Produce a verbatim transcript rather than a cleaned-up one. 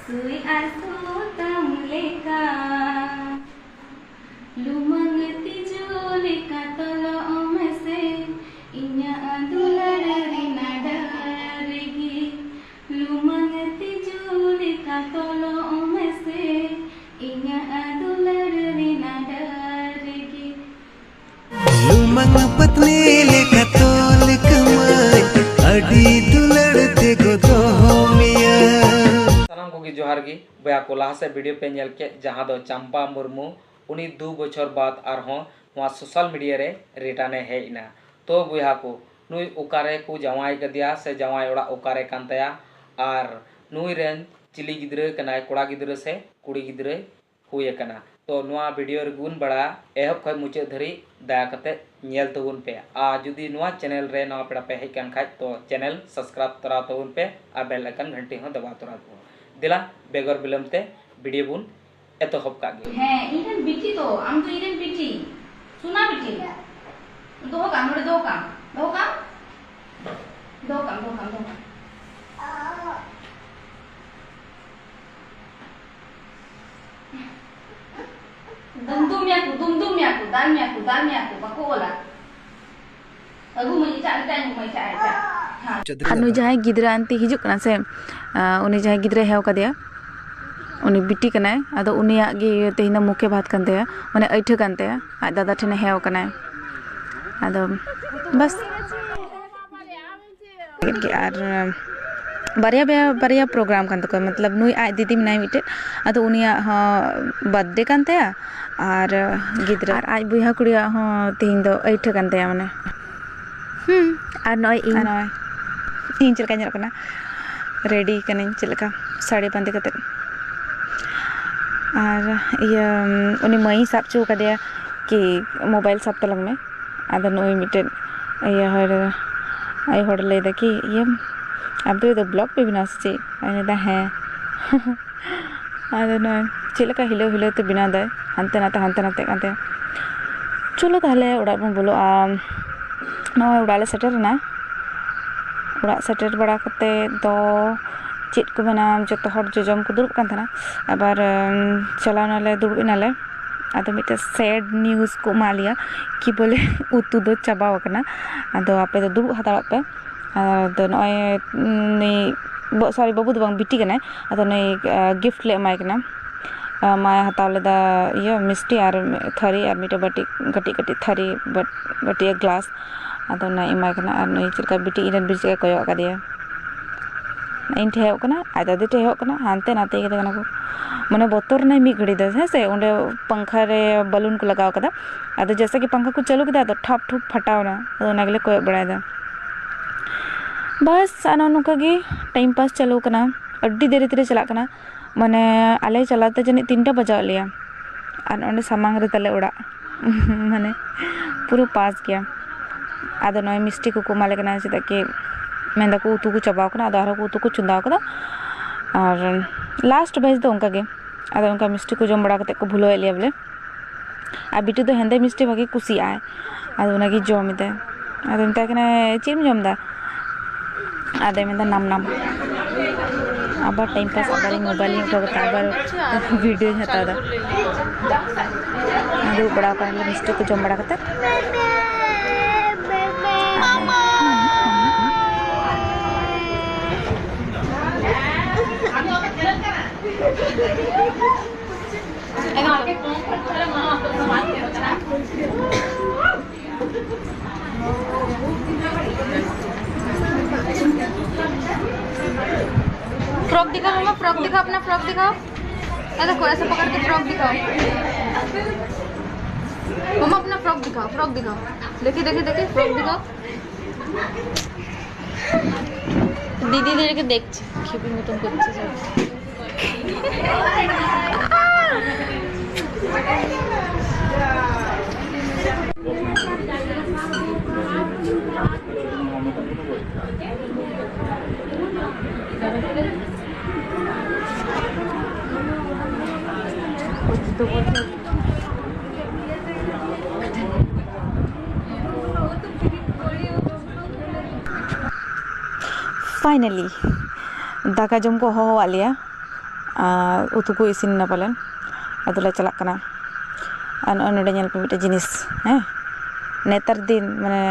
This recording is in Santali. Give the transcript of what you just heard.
ᱥᱩᱭ ᱟᱨ ᱥᱩᱛᱟᱹᱢ ᱞᱮᱠᱟ, ᱞᱩᱢᱟᱹᱝ ᱛᱤᱡᱩ ᱞᱮᱠᱟ ᱛᱚᱞᱚᱜ ᱢᱮᱥᱮ, ᱤᱧᱟᱹᱜ ᱫᱩᱞᱟᱹᱲ ᱨᱮᱱᱟᱜ ᱰᱟᱹᱨ ᱨᱮᱜᱮ᱾ ᱞᱩᱢᱟᱹᱝ ᱛᱤᱡᱩ ᱞᱮᱠᱟ ᱛᱚᱞᱚᱜ ᱢᱮᱥᱮ, ᱤᱧᱟᱹᱜ ᱫᱩᱞᱟᱹᱲ ᱨᱮᱱᱟᱜ ᱰᱟᱹᱨ ᱨᱮᱜᱮ᱾ ᱞᱩᱢᱟᱹᱝ ᱯᱟᱹᱛᱱᱤ ᱞᱮᱠᱟ ᱛᱚᱞ ᱠᱟᱹᱢᱟᱹᱧ, ᱟᱹᱰᱤ ᱫᱩᱞᱟᱹᱲ ᱛᱮᱠᱚ ᱫᱚᱦᱚ ᱢᱮᱭᱟ᱾ ᱥᱟᱱᱟᱢ ᱠᱚᱜᱮ ᱡᱚᱦᱟᱨ ᱜᱮ᱾ ᱵᱚᱭᱦᱟ ᱠᱚ, ᱞᱟᱦᱟ ᱥᱮᱫ ᱵᱷᱤᱰᱤᱭᱳ ᱯᱮ ᱧᱮᱞ ᱠᱮᱫ, ᱡᱟᱦᱟᱸ ᱫᱚ ᱪᱟᱢᱯᱟ ᱢᱩᱨᱢᱩ, ᱩᱱᱤ ᱫᱩ ᱵᱚᱪᱷᱚᱨ ᱵᱟᱫ ᱟᱨᱦᱚᱸ ᱱᱚᱣᱟ ᱥᱳᱥᱟᱞ ᱢᱤᱰᱤᱭᱟ ᱨᱮ ᱨᱤᱴᱟᱨᱱ ᱮ ᱦᱮᱡ ᱮᱱᱟ᱾ ᱛᱚ ᱵᱚᱭᱦᱟ ᱠᱚ, ᱱᱩᱭ ᱚᱠᱟᱨᱮ ᱠᱚ ᱡᱟᱶᱟᱭ ᱠᱟᱫᱮᱭᱟ ᱥᱮ ᱡᱟᱶᱟᱭ ᱚᱲᱟᱜ ᱚᱠᱟᱨᱮ ᱠᱟᱱ ᱛᱟᱭᱟ, ᱟᱨ ᱱᱩᱭ ᱨᱮᱱ ᱪᱤᱞᱤ ᱜᱤᱫᱽᱨᱟᱹ ᱠᱟᱱᱟᱭ, ᱠᱚᱲᱟ ᱜᱤᱫᱽᱨᱟᱹ ᱥᱮ ᱠᱩᱲᱤ ᱜᱤᱫᱽᱨᱟᱹ ᱦᱩᱭ ᱟᱠᱟᱱᱟ᱾ ᱛᱚ ᱱᱚᱣᱟ ᱵᱷᱤᱰᱤᱭᱳ ᱨᱮᱜᱮ ᱵᱚᱱ ᱵᱟᱲᱟᱭᱟ᱾ ᱮᱦᱚᱵ ᱠᱷᱚᱱ ᱢᱩᱪᱟᱹᱫ ᱫᱷᱟᱹᱨᱤᱡ ᱫᱟᱭᱟ ᱠᱟᱛᱮ ᱧᱮᱞ ᱛᱟᱵᱚᱱ ᱯᱮ, ᱟᱨ ᱡᱩᱫᱤ ᱱᱚᱣᱟ ᱪᱮᱱᱮᱞ ᱨᱮ ᱱᱟᱣᱟ ᱯᱮᱲᱟ ᱯᱮ ᱦᱮᱡ ᱠᱟᱱ ᱠᱷᱟᱡ, ᱛᱚ ᱪᱮᱱᱮᱞ ᱥᱟᱵᱥᱠᱨᱟᱭᱤᱵ ᱛᱚᱨᱟ ᱛᱟᱵᱚᱱ ᱯᱮ ᱟᱨ ᱵᱮᱞ ᱟᱭᱠᱚᱱ ᱜᱷᱟᱱᱴᱤ ᱦᱚᱸ ᱫᱟᱵᱟᱣ ᱛᱚᱨᱟ ᱛᱟᱵᱚᱱ᱾ ᱫᱮᱞᱟ ᱵᱮᱜᱚᱨ ᱵᱤᱞᱚᱢ ᱛᱮ ᱵᱷᱤᱰᱤᱭᱳ ᱵᱚᱱ ᱮᱛᱚᱦᱚᱵ ᱠᱟᱜ ᱜᱮ᱾ ᱦᱮᱸ, ᱤᱧ ᱨᱮᱱ ᱵᱤᱴᱤ ᱛᱚ, ᱟᱢ ᱫᱚ ᱤᱧ ᱨᱮᱱ ᱵᱤᱴᱤ, ᱥᱳᱱᱟ ᱵᱤᱴᱤ᱾ ᱫᱚᱦᱚ ᱠᱟᱜ ᱟᱢ, ᱱᱚᱰᱮ ᱫᱚᱦᱚ ᱠᱟᱜ ᱟᱢ, ᱫᱚᱦᱚ ᱠᱟᱜ ᱟᱢ, ᱫᱚᱦᱚ ᱠᱟᱜ ᱟᱢ, ᱫᱚᱦᱚ ᱠᱟᱜ ᱟᱢ, ᱫᱚᱦᱚ ᱠᱟᱜ ᱟᱢ᱾ ᱫᱩᱢᱫᱩᱢ ᱢᱮᱭᱟ ᱠᱚ, ᱫᱩᱢᱫᱩᱢ ᱢᱮᱭᱟ ᱠᱚ, ᱫᱟᱞ ᱢᱮᱭᱟ ᱠᱚ, ᱫᱟᱞ ᱢᱮᱭᱟ ᱠᱚ, ᱵᱟᱠᱚ ᱚᱞᱟ᱾ ᱟᱹᱜᱩ ᱢᱟᱹᱧ ᱮᱴᱟᱜ, ᱮᱴᱟᱜ ᱤᱧ ᱟᱹᱜᱩ ᱢᱟ, ᱮᱴᱟᱜ, ᱮᱴᱟᱜ᱾ ᱦᱮᱸ᱾ ᱟᱨ ᱱᱩᱭ ᱡᱟᱦᱟᱸᱭ ᱜᱤᱫᱽᱨᱟᱹ ᱟᱱᱛᱤ ᱦᱤᱡᱩᱜ ᱠᱟᱱᱟ ᱥᱮ, ᱟᱸ, ᱩᱱᱤ ᱡᱟᱦᱟᱸᱭ ᱜᱤᱫᱽᱨᱟᱹᱭ ᱦᱮᱣ ᱠᱟᱫᱮᱭᱟ, ᱩᱱᱤ ᱵᱤᱴᱤ ᱠᱟᱱᱟᱭ, ᱟᱫᱚ ᱩᱱᱤᱭᱟᱜ ᱜᱮ ᱤᱭᱟᱹ ᱛᱮᱦᱮᱧ ᱫᱚ ᱢᱩᱠᱷᱮ ᱵᱷᱟᱛ ᱠᱟᱱ ᱛᱟᱭᱟ, ᱢᱟᱱᱮ ᱟᱹᱭᱴᱷᱟᱹ ᱠᱟᱱ ᱛᱟᱭᱟ, ᱟᱡ ᱫᱟᱫᱟ ᱴᱷᱮᱱᱮ ᱦᱮᱣ ᱠᱟᱱᱟᱭ᱾ ᱟᱫᱚ ᱵᱟᱥ᱾ ᱞᱟᱹᱜᱤᱫ ᱜᱮ᱾ ᱟᱨ ᱵᱟᱨᱭᱟ, ᱵᱟᱨᱭᱟ ᱯᱨᱳᱜᱨᱟᱢ ᱠᱟᱱ ᱛᱟᱠᱚᱣᱟ, ᱢᱚᱛᱞᱚᱵ ᱱᱩᱭ ᱟᱡ ᱫᱤᱫᱤ ᱢᱮᱱᱟᱭ ᱢᱤᱫᱴᱮᱡ, ᱟᱫᱚ ᱩᱱᱤᱭᱟᱜ ᱦᱚᱸ ᱵᱟᱨᱛᱷᱰᱮ ᱠᱟᱱ ᱛᱟᱭᱟ ᱟᱨ ᱜᱤᱫᱽᱨᱟᱹ, ᱟᱨ ᱟᱡ ᱵᱚᱭᱦᱟ ᱠᱩᱲᱤᱭᱟᱜ ᱦᱚᱸ ᱛᱮᱦᱮᱧ ᱫᱚ ᱟᱹᱭᱴᱷᱟᱹ ᱠᱟᱱ ᱛᱟᱭᱟ ᱢᱟᱱᱮ᱾ ᱦᱩᱸ, ᱟᱨ ᱱᱚᱜᱼᱚᱭ ᱤᱧ᱾ ᱟᱨ ᱱᱚᱜᱼᱚᱭ ᱤᱧ ᱪᱮᱫ ᱞᱮᱠᱟ ᱧᱮᱞᱚᱜ ᱠᱟᱱᱟ, ᱨᱮᱰᱤ ᱠᱟᱹᱱᱟᱹᱧ ᱪᱮᱫ ᱞᱮᱠᱟ ᱥᱟᱹᱲᱤ ᱵᱟᱸᱫᱮ ᱠᱟᱛᱮᱫ᱾ ᱟᱨ ᱤᱭᱟᱹ, ᱩᱱᱤ ᱢᱟᱹᱭᱤᱧ ᱥᱟᱵ ᱦᱚᱪᱚ ᱠᱟᱫᱮᱭᱟ ᱠᱤ ᱢᱳᱵᱟᱭᱤᱞ ᱥᱟᱵ ᱛᱟᱞᱟᱝ ᱢᱮ᱾ ᱟᱫᱚ ᱱᱩᱜᱼᱩᱭ ᱢᱤᱫᱴᱮᱱ ᱤᱭᱟᱹ ᱦᱚᱲ, ᱟᱭᱳ ᱦᱚᱲ ᱞᱟᱹᱭᱫᱟ ᱠᱤ, "ᱤᱭᱟᱹ, ᱟᱯᱮ ᱫᱚ ᱵᱞᱚᱜ ᱯᱮ ᱵᱮᱱᱟᱣᱟ ᱥᱮ ᱪᱮᱫ?" ᱟᱫᱚᱧ ᱞᱟᱹᱭᱫᱟ, "ᱦᱮᱸ᱾" ᱟᱫᱚ ᱱᱚᱜᱼᱚᱭ ᱪᱮᱫ ᱞᱮᱠᱟ ᱦᱤᱞᱟᱹᱣ ᱦᱤᱞᱟᱹᱣ ᱛᱮ ᱵᱮᱱᱟᱣ ᱫᱟᱭ, ᱦᱟᱱᱛᱮ ᱱᱟᱛᱮ, ᱦᱟᱱᱛᱮ ᱱᱟᱛᱮ ᱠᱟᱱ ᱛᱟᱭᱟ᱾ ᱪᱚᱞᱚ ᱛᱟᱦᱞᱮ ᱚᱲᱟᱜ ᱵᱚᱱ ᱵᱚᱞᱚᱜᱼᱟ᱾ ᱱᱚᱜᱼᱚᱭ ᱚᱲᱟᱜ ᱞᱮ ᱥᱮᱴᱮᱨ ᱮᱱᱟ᱾ ᱚᱲᱟᱜ ᱥᱮᱴᱮᱨ ᱵᱟᱲᱟ ᱠᱟᱛᱮ ᱫᱚ ᱪᱮᱫ ᱠᱚ ᱢᱮᱱᱟ, ᱡᱚᱛᱚ ᱦᱚᱲ ᱡᱚᱡᱚᱢ ᱠᱚ ᱫᱩᱲᱩᱵ ᱠᱟᱱ ᱛᱟᱦᱮᱱᱟ᱾ ᱟᱵᱟᱨ ᱪᱟᱞᱟᱣ ᱱᱟᱞᱮ, ᱫᱩᱲᱩᱵ ᱮᱱᱟᱞᱮ᱾ ᱟᱫᱚ ᱢᱤᱫᱴᱮᱱ sad news ᱠᱚ ᱮᱢᱟᱜ ᱞᱮᱭᱟ ᱠᱤ ᱵᱚᱞᱮ ᱩᱛᱩ ᱫᱚ ᱪᱟᱵᱟᱣ ᱟᱠᱟᱱᱟ᱾ ᱟᱫᱚ ᱟᱯᱮ ᱫᱚ ᱫᱩᱲᱩᱵ ᱦᱟᱛᱟᱲᱚᱜ ᱯᱮ᱾ ᱟᱫᱚ ᱱᱚᱜᱼᱚᱭ ᱱᱩᱭ ᱵᱚ- sorry, ᱵᱟᱹᱵᱩ ᱫᱚ ᱵᱟᱝ, ᱵᱤᱴᱤ ᱠᱟᱱᱟᱭ᱾ ᱟᱫᱚ ᱱᱩᱭ gift ᱞᱮ ᱮᱢᱟᱭ ᱠᱟᱱᱟ᱾ ᱢᱟᱭ ᱦᱟᱛᱟᱣ ᱞᱮᱫᱟ ᱤᱭᱟᱹ ᱢᱤᱥᱴᱤ ᱟᱨ ᱛᱷᱟᱹᱨᱤ ᱟᱨ ᱢᱤᱫᱴᱮᱱ ᱵᱟᱹᱴᱤ, ᱠᱟᱹᱴᱤᱡ ᱠᱟᱹᱴᱤᱡ ᱛᱷᱟᱹᱨᱤ, ᱵᱟᱹᱴᱤ ᱟᱨ ᱜᱞᱟᱥ᱾ ᱟᱫᱚ ᱚᱱᱟᱭ ᱮᱢᱟᱭ ᱠᱟᱱᱟ᱾ ᱟᱨ ᱱᱩᱭ ᱪᱮᱫ ᱞᱮᱠᱟ ᱵᱤᱴᱤ ᱤᱧ ᱨᱮᱱ ᱵᱤᱴᱤ ᱪᱮᱫ ᱞᱮᱠᱟᱭ ᱠᱚᱭᱚᱜ ᱟᱠᱟᱫᱮᱭᱟ, ᱤᱧ ᱴᱷᱮᱡ ᱦᱮᱡ ᱠᱟᱱᱟ, ᱟᱡ ᱫᱟᱫᱟ ᱴᱷᱮᱡ ᱦᱮᱡ ᱠᱟᱱᱟ, ᱦᱟᱱᱛᱮ ᱱᱟᱛᱮ ᱠᱟᱛᱮ ᱠᱟᱱᱟ ᱠᱚ᱾ ᱢᱟᱱᱮ ᱵᱚᱛᱚᱨ ᱱᱟᱭ ᱢᱤᱫ ᱜᱷᱟᱹᱲᱤ ᱫᱚ, ᱦᱮᱸ ᱥᱮ? ᱚᱸᱰᱮ ᱯᱟᱝᱠᱷᱟ ᱨᱮ ᱵᱟᱞᱩᱱ ᱠᱚ ᱞᱟᱜᱟᱣ ᱠᱟᱫᱟ᱾ ᱟᱫᱚ ᱡᱮᱥᱮ ᱠᱤ ᱯᱟᱝᱠᱷᱟ ᱠᱚ ᱪᱟᱹᱞᱩ ᱠᱮᱫᱟ, ᱟᱫᱚ ᱴᱷᱟᱯ ᱴᱷᱩᱯ ᱯᱷᱟᱴᱟᱣ ᱮᱱᱟ᱾ ᱟᱫᱚ ᱚᱱᱟ ᱜᱮᱞᱮ ᱠᱚᱭᱚᱜ ᱵᱟᱲᱟᱭᱮᱫᱟ᱾ ᱵᱟᱥ, ᱟᱨ ᱱᱚᱜᱼᱚ ᱱᱚᱝᱠᱟ ᱜᱮ time pass ᱪᱟᱹᱞᱩ ᱠᱟᱱᱟ᱾ ᱟᱹᱰᱤ ᱫᱮᱨᱤ ᱛᱮᱞᱮ ᱪᱟᱞᱟᱜ ᱠᱟᱱᱟ᱾ ᱢᱟᱱᱮ ᱟᱞᱮ ᱪᱟᱞᱟᱣ ᱛᱮ ᱡᱟᱹᱱᱤᱡ ᱛᱤᱱᱴᱟ ᱵᱟᱡᱟᱣ ᱞᱮᱭᱟ᱾ ᱟᱨ ᱚᱸᱰᱮ ᱥᱟᱢᱟᱝ ᱨᱮ ᱛᱟᱞᱮ ᱚᱲᱟᱜ᱾ ᱢᱟᱱᱮ ᱯᱩᱨᱟᱹ ᱯᱟᱥ ᱜᱮᱭᱟ᱾ ᱟᱫᱚ ᱱᱚᱜᱼᱚᱭ ᱢᱤᱥᱴᱤ ᱠᱚᱠᱚ ᱮᱢᱟᱞᱮ ᱠᱟᱱᱟ, ᱪᱮᱫᱟᱜ ᱠᱤ ᱢᱮᱱᱫᱟᱠᱚ ᱩᱛᱩ ᱠᱚ ᱪᱟᱵᱟᱣ ᱠᱟᱱᱟ, ᱟᱫᱚ ᱟᱨᱦᱚᱸ ᱠᱚ ᱩᱛᱩ ᱠᱚ ᱪᱚᱸᱫᱟᱣ ᱠᱟᱫᱟ᱾ ᱟᱨ last batch ᱫᱚ ᱚᱱᱠᱟ ᱜᱮ᱾ ᱟᱫᱚ ᱚᱱᱠᱟ ᱢᱤᱥᱴᱤ ᱠᱚ ᱡᱚᱢ ᱵᱟᱲᱟ ᱠᱟᱛᱮᱫ ᱠᱚ ᱵᱷᱩᱞᱟᱹᱣᱮᱫ ᱞᱮᱭᱟ ᱵᱚᱞᱮ᱾ ᱟᱨ ᱵᱤᱴᱩ ᱫᱚ ᱦᱮᱸᱫᱮ ᱢᱤᱥᱴᱤ ᱵᱷᱟᱜᱮ ᱠᱩᱥᱤᱭᱟᱜᱼᱟᱭ, ᱟᱫᱚ ᱚᱱᱟᱜᱮ ᱡᱚᱢ ᱮᱫᱟᱭ᱾ ᱟᱫᱚ ᱢᱮᱛᱟᱭ ᱠᱟᱱᱟ, "ᱪᱮᱫ ᱮᱢ ᱡᱚᱢ ᱮᱫᱟ?" ᱟᱫᱚᱭ ᱢᱮᱱᱫᱟ, "ᱱᱟᱢ ᱱᱟᱢ᱾" ᱟᱵᱟᱨ time pass, ᱟᱵᱟᱨ ᱤᱧ mobile ᱤᱧ ᱩᱴᱷᱟᱹᱣ ᱠᱟᱛᱮ ᱟᱵᱟᱨ video ᱤᱧ ᱦᱟᱛᱟᱣ ᱮᱫᱟ᱾ ᱫᱩᱲᱩᱵ ᱵᱟᱲᱟ ᱟᱠᱟᱱᱟᱞᱮ ᱢᱤᱥᱴᱤ ᱠᱚ ᱡᱚᱢ ᱵᱟᱲᱟ ᱠᱟᱛᱮ᱾ फ्रॉक दिखाओ मम्मा, फ्रॉक दिखाओ, अपना फ्रॉक दिखाओ। ऐसा को-, ऐसा पकड़ के फ्रॉक दिखाओ। मम्मा, अपना फ्रॉक दिखाओ, फ्रॉक दिखाओ। देखिए, देखिए, देखिए, फ्रॉक दिखाओ। দিদিদেরকে দেখছি, খেপির মতন করছে সব। Finally, ᱫᱟᱠᱟ ᱡᱚᱢ ᱠᱚ ᱦᱚᱦᱚᱣᱟᱫ ᱞᱮᱭᱟ, ᱟᱨ ᱩᱛᱩ ᱠᱚ ᱤᱥᱤᱱ ᱮᱱᱟ ᱯᱟᱞᱮᱱ᱾ ᱟᱫᱚᱞᱮ ᱪᱟᱞᱟᱜ ᱠᱟᱱᱟ᱾ ᱟᱨ ᱱᱚᱜᱼᱚᱭ ᱱᱚᱰᱮ ᱧᱮᱞ ᱯᱮ ᱢᱤᱫᱴᱮᱡ ᱡᱤᱱᱤᱥ, ᱦᱮᱸ, ᱱᱮᱛᱟᱨ ᱫᱤᱱ ᱢᱟᱱᱮ